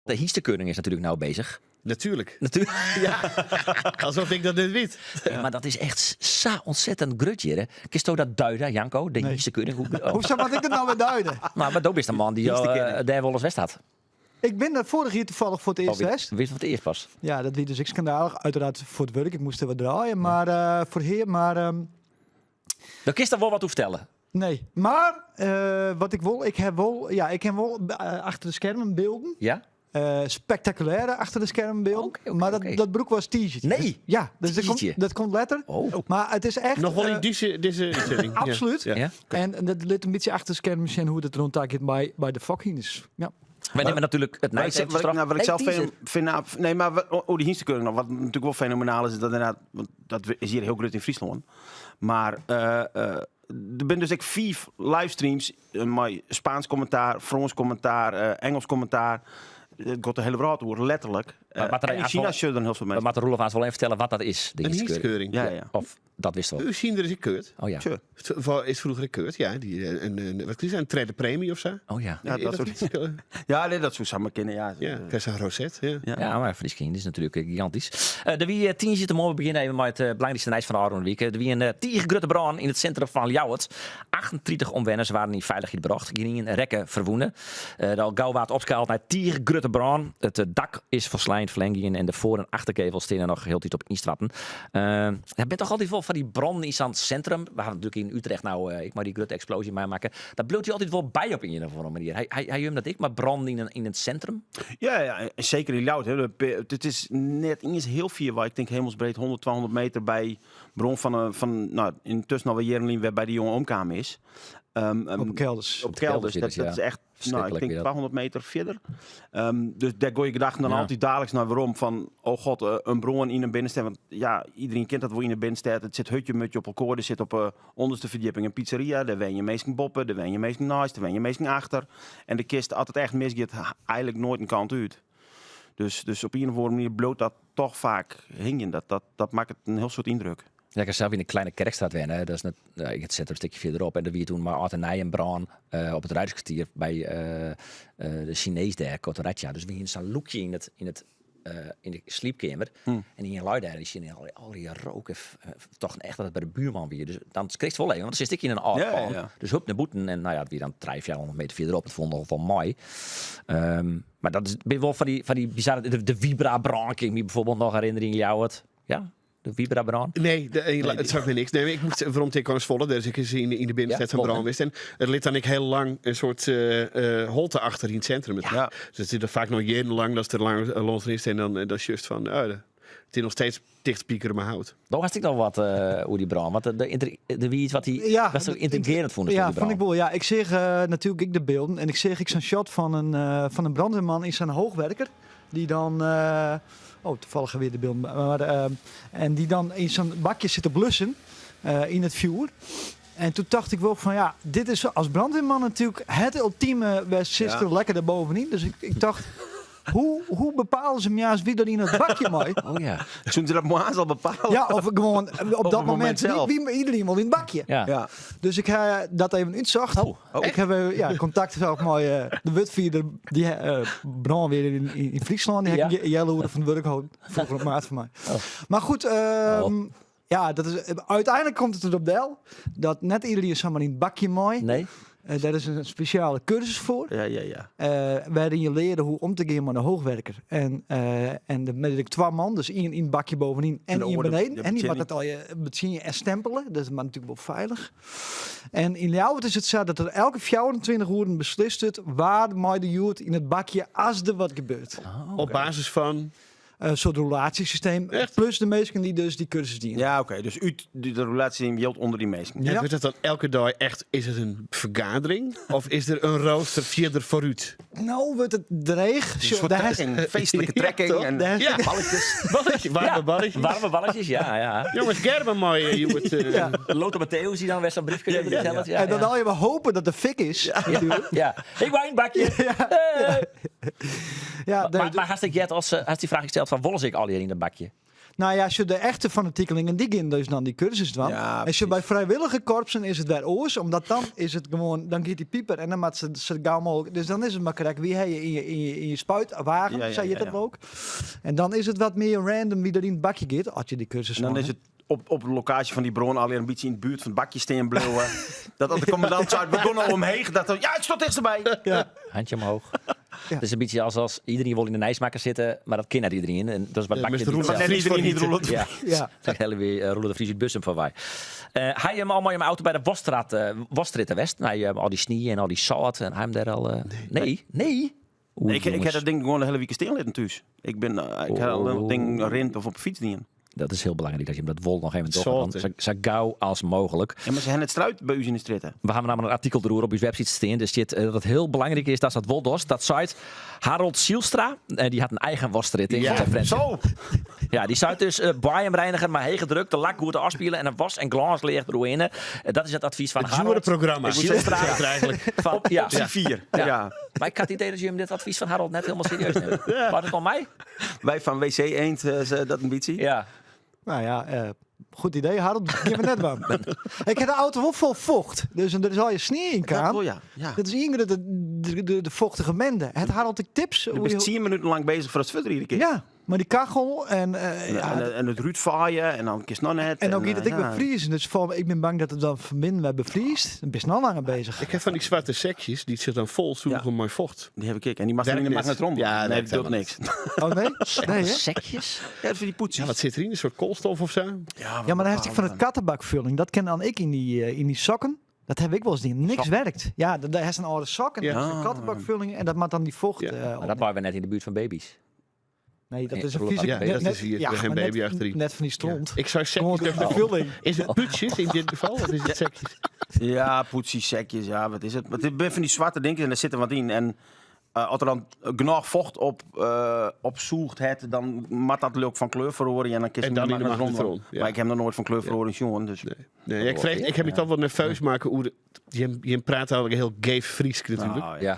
De hynstekeuring is natuerlik no bezich. Natuurlijk. Natuurlijk. Ja, alsof ik dat net wit. Ja. Maar dat is echt sa ontzettend grut hjir. Kinsto dat duiden, Janko? De Nee. hynstekeuring? Hoe, oh. Hoe zou wat ik dat nou weer duiden? Nou, maar do is de man die Hynstekeuring. dêr wolris west hat. Ik ben er vorig jaar toevallig voor het eerst Oh, geweest. Wist wat het eerst pas. Ja, dat wie dus ik schandalig. Uiteraard voor het werk. Ik moest er wat draaien. Maar voor heer, maar Dan kinst daar wol wat oer fertelle. nee. Maar wat ik wil, ik heb wel, ja, ik heb wel achter de schermen beelden. Ja? Spectaculaire achter de schermen beelden. Maar dat broek was t-shirt. Nee. Ja, dus T-shirtje. dat komt later. Oh. Maar het is echt, Nog wel in deze uitzending. Ja. Absoluut. Ja. Ja? En dat lit een beetje achter de schermen zien hoe dat rond gaat bij de fucking. Ja. We nemen natuurlijk het Wat ik, nijs wat ik, nou, wat ik Nee, zelf teaser. vind, nou, nee, maar wat, oh, die hynstekeuring nog, wat natuurlijk wel fenomenaal is, is dat inderdaad, want dat is hier heel groot in Friesland. Maar er zijn dus ook 5 livestreams, met Spaans commentaar, Frans commentaar, Engels commentaar. Het gaat de hele wereld door, letterlijk. Maar wat er En in eigenlijk China wel- zullen er heel veel mensen. Maar Roelof wel even vertellen wat dat is, de Een hynstekeuring. hynstekeuring. Ja, ja. Of dat wist wel. U zien er is een keurt. Oh ja. Sure. Het is vroeger een keurt, ja. Die, een, wat is dat, een tweede premie of zo? Oh ja. Ja, dat soort iets? Ja, nee, dat zou samen kennen, ja. Ja, Krijg Rosette, ja. Ja. Ja, maar Fries Kind is natuurlijk gigantisch. De wie 10 zitten mooi. We beginnen even met het belangrijkste nieuws van de Arno Week. De wie een 10 grote brand in het centrum van Ljouwert. 38 omwenners waren in veiligheid gebracht. Gingen in rekken verwoenen. De al gauw waard opschaald naar 10 grote brand. Het dak is verslijnd, verlengingen en de voor- en achtergevel staan nog heel tijd op instratten. Je bent toch altijd wel van die branden in zo'n centrum. We hadden natuurlijk in Utrecht nou, ik maar die grote explosie maar maken. Daar bloot je altijd wel bij op in een of andere manier. Hij hij dat ik, maar branden in het centrum. Ja, ja, en zeker in Ljouwert. Hè. Het is net eens heel vier, waar ik denk hemelsbreed 100, 200 meter bij bron van, van nou, intussen alweer Jerenlien weer bij die jonge omkamer is. Op kelders. Op kelders, Kelders, dat ja. is echt, nou, ik Verschrikkelijk denk weer dat. 200 meter verder. Dus daar gooi je gedachten dan altijd dagelijks naar waarom van, oh god, een bron in een binnenstad. Want ja, iedereen kent dat wel in een binnenstad. Het zit hutje mutje op elkaar. Er zit op onderste verdieping een pizzeria. Daar wen je meestal boppen, daar wen je meestal naast, daar wen je meestal achter. En de kist altijd echt misgaat eigenlijk nooit een kant uit. Dus op een of andere manier bloot dat toch vaak hingen. Dat maakt het een heel soort indruk. Ja, ik heb zelf in een kleine kerkstraat wennen. Dat is net, nou, ik het zet een stukje verderop. En er wie toen maar Art en Nij en Braan op het Ruiterskwartier bij de Chinees daar, Kotoratja. Dus we gingen zo'n loekje in de sliepkamer. En die lui daar, die zien al die rook. En toch echt dat het bij de buurman weer. Dus dan kreeg het wel even, want dan zit ik in een oud pan. Dus hup naar boeten. En nou ja, het weer dan 3, 400 meter verderop. Het vond nog wel mooi. Maar dat is ben wel van die bizarre... De Vibra-brand, kan ik me bijvoorbeeld nog herinneren in Ljouwert. Ja? De Vibra-brand? Nee, het zag me niks. Nee, maar ik moest waarom ik kwam Zwolle, daar is ik eens in de binnenstad Ja, van klopt, hè? brand wist. En het ligt dan ik heel lang een soort holte achter in het centrum. Dus het zit er vaak nog jarenlang dat het er lang los is. En dan dat is juist van, oh, het is nog steeds dicht piekeren maar hout. Dan was ik nog wat hoe die brand. Want de wie iets wat die Ja, was zo intrigerend vond, ja, die vond ik brand. wel. Ja, ik zeg natuurlijk ik de beelden en ik zeg ik zo'n shot van een brandweerman in zijn hoogwerker die dan, oh, toevallig weer de beelden, maar en die dan in zo'n bakje zit te blussen in het vuur. En toen dacht ik wel van ja, dit is als brandweerman natuurlijk het ultieme West Sister lekker erbovenin. Dus ik dacht, hoe bepalen ze hem juist wie er in het bakje mooi? Oh ja. Zullen ze dat morgen al bepalen? Ja, of gewoon op Op dat het moment moment zelf. wie iedereen wil in het bakje. Dus ik heb dat even uitzocht. Oh. Oh. Ik heb contact zelf met de witvierde, die brandweer in Friesland. Die heb ik Jelle Hoeren van het werk gehouden. Vroeger op maat van mij. Oh. Maar goed, ja, dat is, uiteindelijk komt het erop del dat net iedereen zomaar in het bakje mooi. Nee. Daar is een speciale cursus voor. Waarin je leerde hoe om te gaan met een hoogwerker. En met de 2 man, dus één in het bakje bovenin en En de één orde, beneden. de En die mag betjenning. dat al je betjenning en stempelen. Dat is maar natuurlijk wel veilig. En in Ljouwert is het zo dat er elke 24 uur beslist wordt waar mij de joert in het bakje als er wat gebeurt. Oh, Op basis van? Een soort roulatiesysteem. Echt? Plus de meesten die dus die cursus dienen. Ja, oké. Dus de roulatie geldt onder die meesten. En wordt dat dan elke dag echt... Is het een vergadering? Of is er een rooster verder vooruit? Nou wordt het dreig. Een soort Daar is trekking, feestelijke Ja, trekking toch? en Daar is Ja. balletjes. Balletjes, warme Ja, balletjes. Warme balletjes, ja, ja. Jongens, Gerben mooi, je moet, Lothar Matthäus die dan best een briefje hebben. Ja, En dan al je maar hopen dat de fik is. Natuurlijk. Ja. Ik wou een bakje. Ja, nee, Maar had ik jet als had die vraag gesteld van, wollen ze ik al hier in dat bakje? Nou ja, sjoch, de echte fanatiekelingen die gean dus dan die kursus dwaan. Ja, en sjoch, by frijwillige korpsen is it wer oars, omdat dan is it gewoan, dan giet die piper en dan moat se sa gau mooglik. Dus dan is it mar krekt wie ha je yn je spuitwagen, sa hjit dat wol. En dan is it wat mear random wie der yn it bakje giet, as je die kursus En dan hân is it op de lokaasje fan dy brân allegear in bytsje yn de buert fan it bakje stean bliuwe. dat as de kommandant seit, we gean no omheech, dat dan, ja, ik sto tichtstby. Ja. Handje omhoog. Het is een beetje als, als iedereen wil in de nijsmaker zitten, maar dat kan net iedereen. En dat is wat Ja, bakje Mr. Roelof Maar net iedereen die Roelof. Ja, Ja. dat hele weer Roelof de Vries uit Bussum van wij. Hij hem al mei auto bij de Wasstraat, Wasstrjitte west. Nei al die snie en al die sâlt en hij hem daar al. Nee, nee. Oeh, Ik, ik jongens. heb dat ding gewoon de hele week stil liggen thuis. Ik ben, ik heb alleen dat ding rint of op de fiets dien. Dat is heel belangrijk dat je hem dat wol nog even Sâlt, door. hè? Zo, zo gauw als mogelijk. Ja, maar ze hebben het struit bij u in de stritten. We hebben namelijk een artikel erover op uw website staan. Er zit dat het heel belangrijk is dat ze dat wol dost. Dat site Harold Sielstra, die had een eigen wasstrit in. Ja. Ja. Zo! Ja, die zou dus uh, reiniger, maar hege druk, de lak goed te afspielen en een was- en glansleeg eroverheen. Dat is het advies van Het Harold programma. Sielstra. Het eigenlijk. Van, ja. Optie 4. Ja. Ja. Maar ik had het idee dat jullie dit advies van Harold net helemaal serieus nemen. Was het om mij? Wij van WC Eend, dat een beetje. Ja. Nou ja, goed idee, Harold. Geef me net wat. Ik heb de auto wel vol vocht. Dus er is al je sneeuw in Dat kwam. wel, ja. ja. Dat is Ingrid de, de, de, de vochtige mende. Het Harold de tips. Je hoe bent je- 10 minuten lang bezig voor het futter iedere keer. Ja, maar die kachel en... En, ja, en, en het ruut vaaien en dan kist nog net. en ook niet dat ik ja. bevriezen. Dus voor, ik ben bang dat het dan verminder wij bevriest. Dan ben je nog langer bezig. Ik heb van die zwarte sekjes die zich dan vol zoeken met vocht. Die heb ik. En die mag er in de Werkt net. magnetron. Ja, nee, werkt dat doet helemaal niks. Oh nee? Nee, hè? Sekjes? Ja, dat voor die poetsen. Ja, wat zit erin? Een soort koolstof of zo? Ja, Ja, maar dan heb ik van het kattenbakvulling. Dat ken dan ik in die sokken. Dat heb ik wel eens niet. Niks Sokken. werkt. Ja, daar is een oude sok en Ja. dat is een kattenbakvulling en dat maakt dan die vocht. Ja. Maar op. dat waren we net in de buurt van baby's. Nee, dat Nee, is een Roelof, vieze... ja, net, dat net- is hier. ja, Er geen maar baby net, achterin. Net van die stront. Ik zou Gewoon sekjes... de vulling. Is het putjes in dit geval? Of is het sekjes? Ja, poetsie, sekjes, ja, wat is het? Maar het zijn van die zwarte dingen en daar zit er wat in. En als er dan genoeg vocht op, opzoegt het, dan moet dat leuk van kleur verloren. En dan, kies En dan in de magnetron, ja. Maar ik heb nog nooit van kleur verloren, jongen. Dus Nee, nee ik, vrees, ik heb me toch wel nerveus maken hoe de, je praat eigenlijk heel gay Fries natuurlijk. Nou, ja. Ja.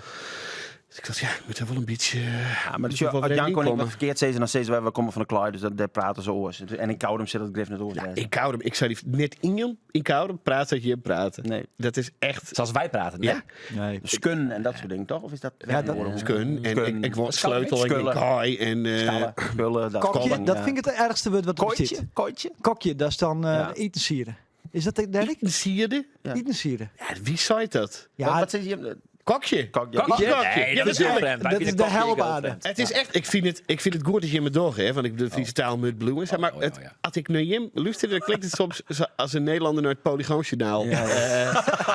Dus ik dacht, ja, ik moet daar wel een beetje... Ja, maar moet dus, er wel als weer Janko en ik inkomen. wat verkeerd zeggen, dan zeggen ze wij, we komen van de klaar, dus dat, daar praten ze oors. En in Koudum zit dat grif net oors. Ja, in Koudum. Ik zou die net in hem, in Koudum, praat dat je hem praten. Nee. Dat is echt... Zoals wij praten. Ja, Nee. Nee. Skun en dat soort dingen, toch? Of is dat... Ja, dat- skun. En Skun. ik, ik word Skallen. sleutel en Skullen. kaai en... Skallen, skullen, dat Kokje, soort dat dingen, vind ik het ergste woord wat er Kooitje? zit. Kooitje? Kokje, dat is dan Ja. etensieren. Is dat de Dirk? Sierde? Ja. Etensieren. Ja, wie zei dat? Ja, Wat, wat zit hier? Kokje. Kokje. Kokje? Kokje. Nee, Ja, dat is heel natuurlijk. vreemd. Wij Dat vinden is de kokje heel helbaarde. vreemd. Het is echt, ik vind het goed dat je me doorgeeft, want ik de Friese taal met bloemen. Zeg maar, Oh, ja, het, ja. als ik naar je luister, dan klinkt het soms zo- als een Nederlander naar het Polygoonjournaal. Ja,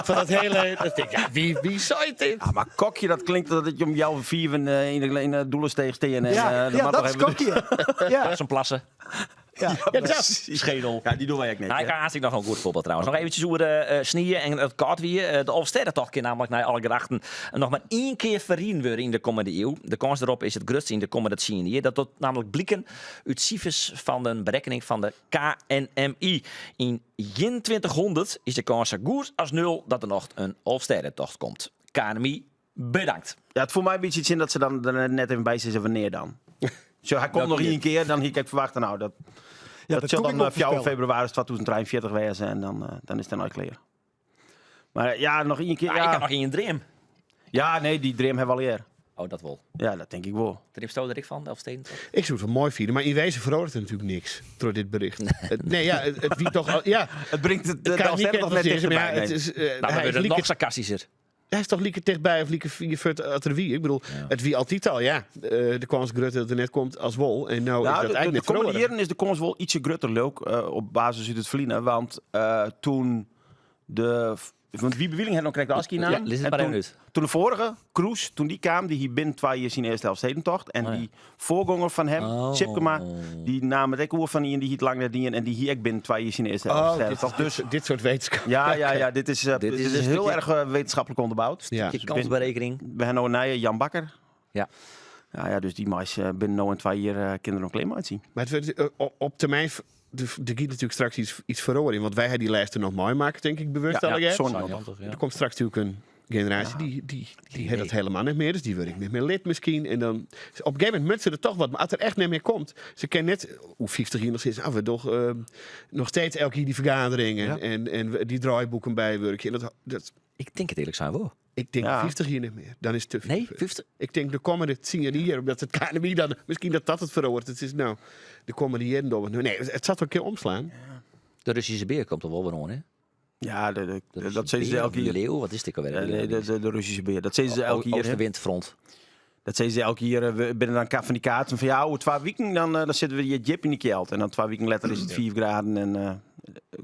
Van dat hele, dat denk ik, ja, wie zei dit? Ja, maar kokje, dat klinkt dat je om jou vier in de doelensteeg steen. En, ja, eh, ja, mag dat toch is even- kokje. Ja, Zo'n plassen. ja. Ja, dat. Schedel. Ja, die doen wij ook net. Nou, ik hè. had hartstikke nog een goed voorbeeld trouwens. Nog eventjes over de sneeuw en het koud weer. De Alfsterrentocht kan namelijk naar alle gedachten nog maar één keer verrien worden in de komende eeuw. De kans erop is het grootste in de komende 10 jaar. Dat doet namelijk blikken uit cijfers van de berekening van de KNMI. In 2100 is de kans zo goed als nul dat er nog een Alfsterrentocht komt. KNMI, bedankt. Ja, het voelt mij een beetje iets in dat ze dan er net even bij zitten wanneer dan. Zo, hij komt Welke nog keer? één keer, dan hier ik verwachten. Nou, dat, Ja, dat zal kon ik dan wel 4 voorspellen. februari 2043 wezen en dan, dan is het dan al klaar. Maar ja, nog één keer. Ah, Ik Ja, had nog één dream. ja, nee, die dream hebben we al eerder. Oh, dat wel. Ja, dat denk ik wel. Dream stoot er ik van, de Elfstedentocht? Ik zou het wel mooi vinden, maar in wezen verandert er natuurlijk niks door dit bericht. Het, nee, ja, het wie toch al, ja, Het brengt het, de, het de kan niet Elfstedentocht net zeggen, maar dichterbij. ja, het nee. is, Nou, hij dan is wordt het lieke- nog sarcastischer. Hij is toch lieke dichtbij of lieke vier voet uit de wie? Ik bedoel, het wie altijd al, ja. De kans groter dat er net komt als wol. En nou, Nou, is dat de, de, eigenlijk de net komende verloren. jaren is de komst wel ietsje groter leuk op basis uit het verliezen. Want toen de... Want wie bewilling had nog krijgt de ASCII naam. Ja, lees het En maar toen, even uit. Toen de vorige, Kroes, toen die kwam, die hier binnen twee jaar zijn eerste Elfstedentocht. En Oh ja. die voorganger van hem, Oh. Sipkema, die nam het ook over van die en die hier lang net die en die hier ook binnen twee jaar zijn eerste Oh, dit, Elfstedentocht. dus, dit soort wetenschap. Ja, ja, ja, dit is, Dit dit is is, een heel stukje- erg wetenschappelijk onderbouwd. Ja. Je Dus kansberekening. We hebben nou een nieuwe Jan Bakker. Ja. Ja, ja, dus die mais binnen nou en twee jaar kinderen nog klein uitzien. Maar het wordt, op termijn, de giet natuurlijk straks iets veranderen. Want wij hebben die lijsten nog mooi maken, denk ik, bewust Ja, al. ja, hè? zo'n Zo'n nog. Jan toch, ja. Er komt straks natuurlijk een generatie die, die, die heeft dat helemaal niet meer. Dus die wil ik niet meer lid misschien. En dan, op een gegeven moment moet ze er toch wat. Maar als er echt niet meer komt. Ze kennen net, hoe 50 jaar nog steeds, ah, we toch nog steeds elke keer die vergaderingen en we die draaiboeken bijwerken. En dat, Ik denk het eerlijk zijn wel. Ik denk 50 jaar niet meer. Dan is het te veel. Nee, 50? Ik denk de komende 10 jaar, omdat het KNMI dan, misschien dat dat het verhoort. Het is nou, de komende jaren door. Nee, het zat wel een keer omslaan. De Russische beer komt er wel weer aan, hè? Ja, De dat Russische zeggen ze beer elke of keer. Leeuw, wat is dit alweer? Ja, nee, de Russische beer. Dat zeggen ze elke keer. hè. Oostenwindfront. Dat zeggen ze elke keer. We binnen dan van die kaarten van ja, over 2 weken dan zitten we hier jip in de kjeld. En dan 2 weken later is het 4 graden en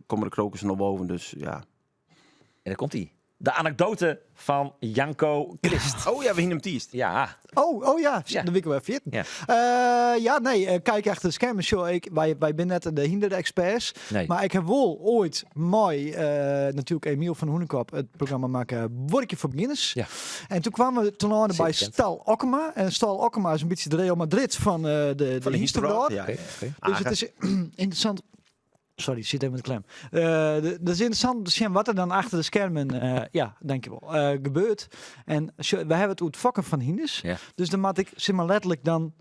komen de krokussen nog boven. Dus ja. En dan komt hij. De anekdote van Janko Christ. Oh ja, we hebben hem tiest. Ja, Oh ja, Ja. de wikkel even vergeten. Ja. Ja, nee, kijk echt de schermen. Show. Wij zijn net de hinder-experts. Nee. Maar ik heb wel ooit mooi, natuurlijk Emiel van Hoenekop, het programma maken Workje voor Beginners. En toen kwamen we toen aan Zeer bij bekend. Stal Okkema. En Stal Okkema is een beetje de Real Madrid van de, Van de de Hinsterbraad. Hinsterbraad. Ja. Oké. Dus het is interessant. Sorry, zit even met de klem. Dat is interessant om te zien wat er dan achter de schermen, ja, dankjewel, gebeurt. En we hebben het over het fokken van hinders. Dus dan moet ik zeg maar letterlijk dan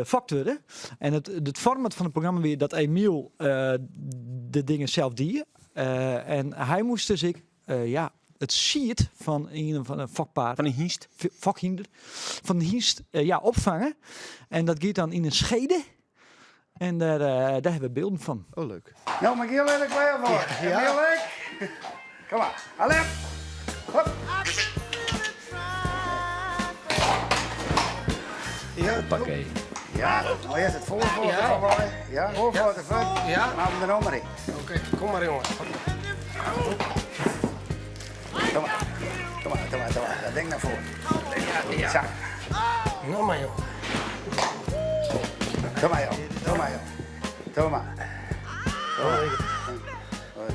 fokt worden. En het format van het programma weer dat Emiel de dingen zelf die. En hij moest dus ik, ja, het siert van een van een fokpaard. Van een hinst. Fokhinder. Van de hinst, ja, opvangen. En dat gaat dan in een schede. En daar hebben we beelden van. Oh, leuk. Nou, maar heel erg klaar voor. Ja. Heel leuk. Kom maar. Allee. Hop. Ja. Hoppakee. Ja, nou eerst het voorvoor ja. Ja, voorvoor de voet. Ja. Maar hem er nog maar in. Oké, kom maar jongen. Kom maar. Kom maar, kom maar, kom maar. Dat ding naar voren. Ja, Zo. Nou maar jongen. Kom maar, joh. Kom maar, joh. Kom maar. Kom maar. Goed.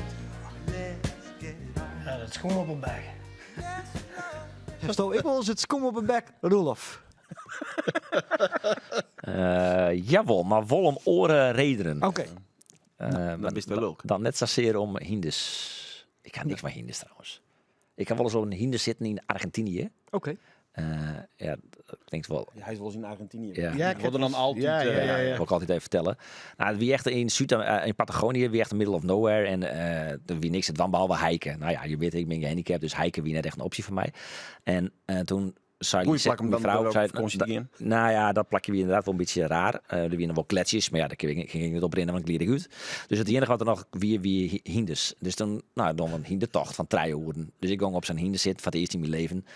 Ja, dat is gewoon op een bek. Zo, ik wil eens het skom op een bek, Roelof. Jawel, maar wel om oren redenen. Oké. Maar bist wel leuk. Dan net zozeer om hinders. Ik had niks met hinders trouwens. Ik kan wel eens op een hinder zitten in Argentinië. Oké. Ja, dat klinkt wel. Ja, hij is wel eens in Argentinië. Ja. Ja, ik Worden dan heb- altijd, Ja. Dat wil ik altijd even vertellen. Nou, wie echt in Zuid, in Patagonië, wie echt in middle of nowhere en er wie niks het dan behalve hiken. Nou ja, je weet, ik ben gehandicapt, dus hiken wie net echt een optie voor mij. En toen zei Goeie Lise, plak om mijn dan vrouw, door zei, op vakantie te gaan. nou ja, dat plakje wie inderdaad wel een beetje raar. Er wie nog wel kletsjes, maar ja, daar ging ik niet op rennen, want ik leerde goed. Dus het enige wat er nog wie hinders. Dus dan, nou, dan een hindertocht van 3 uren. Dus ik ging op zijn hinder zitten voor het eerst in mijn leven.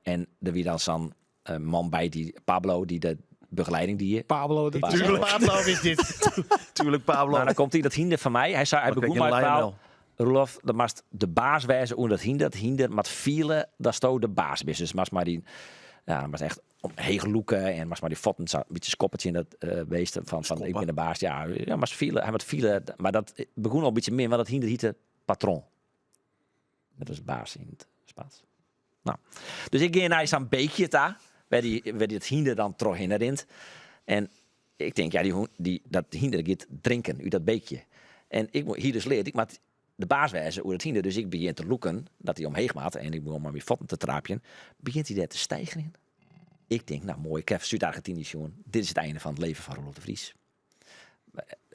En er wie dan zo'n man bij die Pablo, die de begeleiding die je. Pablo, dat Pablo. Tuurlijk, Pablo is dit. Tuurlijk, Pablo. Nou, dan komt hij dat hinder van mij. Hij zei, hij Wat begon krijg je mijn een verhaal. Roelof, dat mast de baas wijzen hoe dat hinder, dat hinder, maar het vielen, dat sto de baas is. Dus maar die, ja, maar echt omheen loeken en maar die votten, zo een beetje skoppertje in dat beest van ik ben de baas. Ja, ja, maar vielen, hij moet vielen, maar dat begon al een beetje meer, want dat hinder heette patron. Dat was baas in het Spaans. Nou, dus ik ging naar zo'n beekje daar, waar die het hinder dan terug in rint. En ik denk, ja, die, dat hinder gaat drinken uit dat beekje. En ik moet hier dus leren, ik moet de baas wijzen hoe dat hinder. Dus ik begin te loeken dat hij omheen gaat en ik begon maar weer votten te traapjen. Begint hij daar te stijgen in? Ik denk, nou mooi, ik heb Zuid-Argentinië, jongen. Dit is het einde van het leven van Roelof de Vries.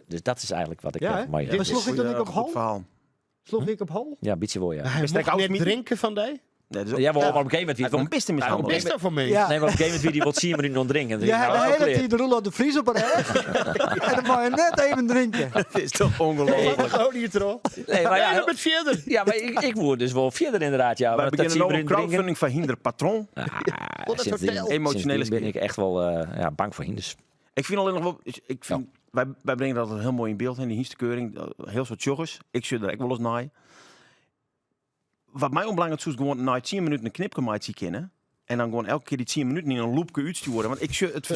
Dus dat is eigenlijk wat ik Ja, heb. hè? Maar ja, Maar sloeg ik dan niet op Goed hol? verhaal. Sloeg ik op hol? ja, een beetje wel, ja. Hij Best mocht ik net ook drinken van die. Nee, dat is ook- Ja, maar op een gegeven moment... Hij kon best in mishandelen. Best wel van mee. Ja. Nee, maar op een gegeven moment wie die wat 10 minuten nog drinken. Ja, Nou, de is ook hele clear. tijd de Roelof de Vries op haar rug. En dan mag je net even drinken. Het is toch ongelooflijk. Gewoon niet erop. Nee, maar ja, Nee, met verder. ja, maar ik word dus wel verder inderdaad. Ja, Wij maar dat beginnen 10 nou een minuten drinken. crowdfunding van Hinder Patron. Ah, dat sindsdien, hotel. Emotionele sindsdien ben ik echt wel ja, bang voor hinders. Ik vind alleen nog wel... Ik vind, wij brengen dat altijd heel mooi in beeld in die Hinsterkeuring. Heel soort joggers. Ik zit er ook wel eens naar. Wat mij onbelangrijk is, gewoon na 10 minuten een knipje maakt kennen. En dan gewoon elke keer die 10 minuten in een loopje uitsturen. Want ik sjur het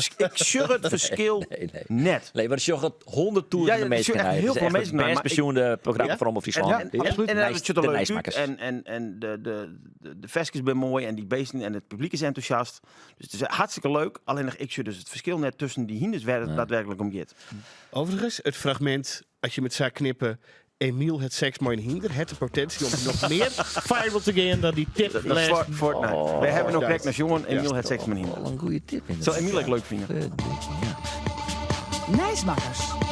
verschil Nee, nee. net. Nee, maar de joggen 100 toeren Ja, de ja, meeste er echt heel veel het mensen naar, best maar ik- pensioende programma Ja? voor Omroep Friesland. Ja, Ja, absoluut. En Nijs- het ziet er de leuk uit. Nijsmakers. En de vestjes zijn mooi en die beesten en het publiek is enthousiast. Dus het is hartstikke leuk. Alleen nog, ik zie dus het verschil net tussen die hinders waar het daadwerkelijk om gaat. Overigens, het fragment als je met zaak knippen Emiel hat seks mei in hynder hat de potentie om noch mear viral te gean dan dy tip Dat is lêst. Fortnite. We hawwe no krekt nei sjoen, Emiel hat seks mei in hynder. Wel in goede tip. Sil Emiel ek leuk fine. Ja. Nijsmakkers.